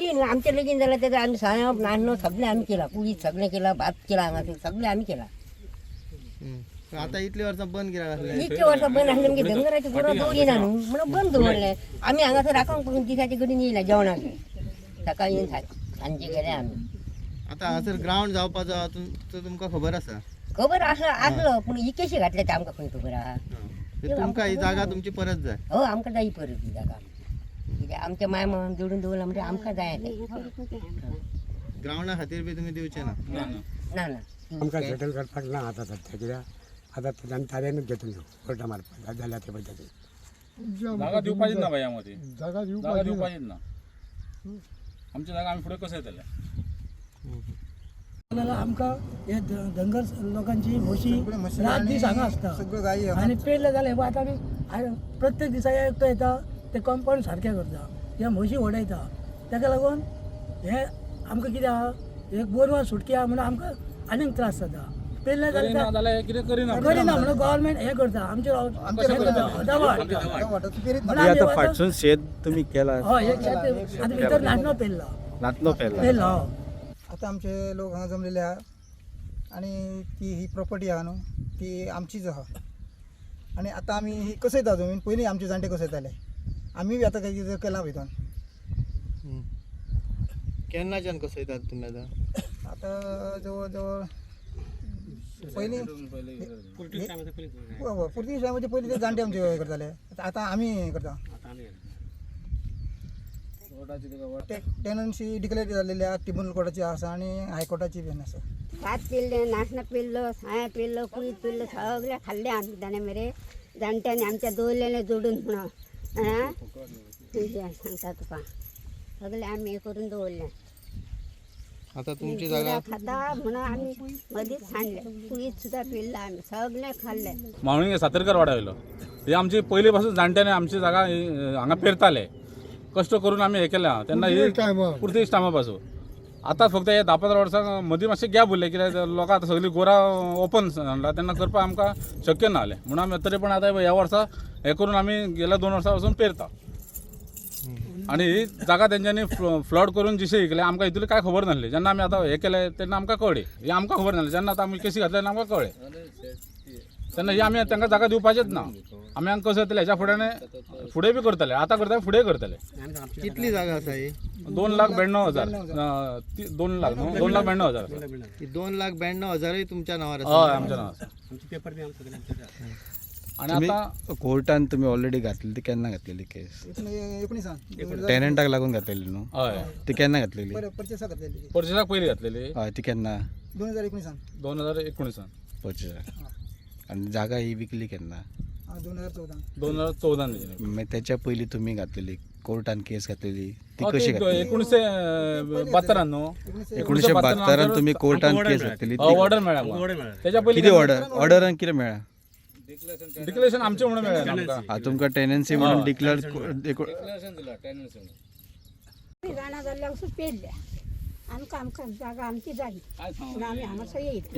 पयलीं न्हू आमचें लगीन जालें तेन्ना आमी सांप नाणो सगळें आमी केलां, कुळीत सगळें केलां, भात केला हांगासर सगळें आमी केलां. आतां इतली वर्सां बंद कित्याक आसलें? इतले वर्सां बंद आसलें म्हणजे धनगराची गुरां दवरिना न्हू म्हणून बंद दवरलें. आमी हांगासर राखोंक पसून दिसाचे कडेन येयला जेवणाक, सकाळी येवन सांजचे गेले आमी. आतां हांगासर ग्रावंड जावपाचो आहा, तो तुमकां खबर आसा? खबर आसलो आसलो पूण ही कशी घातल्या ते आमकां खंय खबर आहा. ते तुमकां ही जागा तुमची परत जाय. हो, आमकां जाय परत ही जागा, कित्याक आमच्या माय मामान जोडून दवरला म्हणजे आमकां जाय तें. ग्रावंडा खातीर बी तुमी दिवचे ना? ना ना. आमकां सेटल करपाक ना आतां सद्या, कित्याक आतां ते आमी ताब्यानूच घेतून घेवं कोर्टा मारपाक जाल्या ते पद्दतीन. जागा दिवपाचीच ना बाई आमकां ती. जागा जागा दिवपाची ना. दिवपाचीच ना. आमची जागा आमी फुडें कशें येतले? जाल्यार आमकां हे धनगर लोकांची म्हशी म्हशी रात आनी दीस हांगा आसता. सगळ्यो गायी आनी पेरले जाल्यार हे आतां आमी प्रत्येक दिसा एकटो येता, ते कंपावंड सारकें करता, हे म्हशी वडयता. ताका लागून हे आमकां कितें आहा, एक गोरवां सुटकी आहा म्हणून आमकां आनीक त्रास जाता. पेरले करिना जाल्यार जाल्यार हे कितें करिना. करिना म्हणून गव्हर्मेंट हें करता आमचेर, हें करता, दबाव हाडटा. म्हणून आमी आतां आतां फाटसून शेत तुमी केला? हय, हे शेत आतां भितर नाशणो पेरला. नातलो पेरला. पेरला हय. आतां आमचे लोक हांगा जमलेले आहा आनी ती ही प्रॉपर्टी आहा न्हू ती आमचीच आहा. आनी आतां आमी ही कसयता जमीन, पयलीं आमचे जाणटे कसयताले, आमी बी आतां कितें केलां भितन. केन्नाच्यान कसयतात तुमी आतां? आतां जवळ जवळ पयलीं पुर्तुगीज टायमाचे पयलीं ते जाणटे आमचे हे करताले, आतां आमी हें करता. टेनन्सी डिक्लेअर जाल्लेली आहा, ट्रिब्युनल कोर्टाची आसा आनी हायकोर्टाची बीन आसा. भात पिल्लें, नाशणां पिल्लो, साया पिल्लो, कुळीत पिल्लो, सगळें खाल्लें आमी ताणें मरे जाणट्यांनी आमच्या दवरलेलें जोडून म्हणून. आं, सांगता तुका, सगळें आमी हें करून दवरलें. आतां तुमची जागा खाता म्हणून आमी मदींच सांडलें, कुळीत सुद्दां पिल्लो आमी सगळें खाल्लें. मावळिंगे सातरकर वाड्या वयलो. ही आमची पयलीं पासून जाणट्यांनी आमची जागा ही, हांगा पेरताले, कश्ट करून आमी हें केलां तेन्ना ही पुर्तुगेज टायमार. पुर्तुगेज टायमा पासून. आतां फक्त हे 10-15 वर्सां मदीं मातशें गॅप उरलें, कित्याक लोकां आतां सगळीं गोरां ओपन सांडला तेन्ना करपाक आमकां शक्य ना जालें म्हणून आमी तरी पण आतां ह्या वर्सा हें करून आमी गेल्या 2 वर्सां पासून पेरता. आनी ही जागा तेंच्यांनी फ्लड करून जशी विकले आमकां हितून कांय खबर नासली. जेन्ना आमी आतां हें केलें तेन्ना आमकां कळ्ळी, हें आमकां खबर नासलें. जेन्ना आतां आमी केसी घातले तेन्ना आमकां कळ्ळें, तेन्ना ही आमी तांकां जागा दिवपाचेच ना. आमी हांगा कसं येतले हेच्या फुड्यान फुडें बी करतले, आतां करतले फुडें करतले. कितली जागा आसा ही? 2,92,000, 2 लाख न्हू, 2,92,000 आसा. ही 2,92,000 तुमच्या नांवार आसा? हय, आमच्या नांव आसा. आनी आतां कोर्टान तुमी ऑलरेडी घातलेली ती केन्ना घातलेली केस? एकोणिसान. टेनंटाक लागून घातलेली न्हू? हय. ती केन्ना घातलेली? परचेसाक घातलेली. परचेसाक पयलीं घातलेली. हय, ती केन्ना? 2019. 2019. 25. आनी जागा ही विकली केन्ना? 2014. 2014. मागीर त्याच्या पयलीं तुमी घातलेली कोर्टान केस घातलेली ती कशी घातली? 1972 न्हू. 1972 तुमी कोर्टान केस घातलेली ती ऑर्डर मेळ्ळा आमकां. तेच्या पयलीं कितें ऑर्डर? ऑर्डरान कितें मेळ्ळा? डिक्लेरेशन आमचें म्हणून मेळ्ळें आमकां. हा, तुमकां टेनन्सी म्हणून डिक्लेअर जाणा जाल्ल्याक पेरल्या आमकां, आमकां जागा आमची जाय म्हणून आमी हांगासर येयले.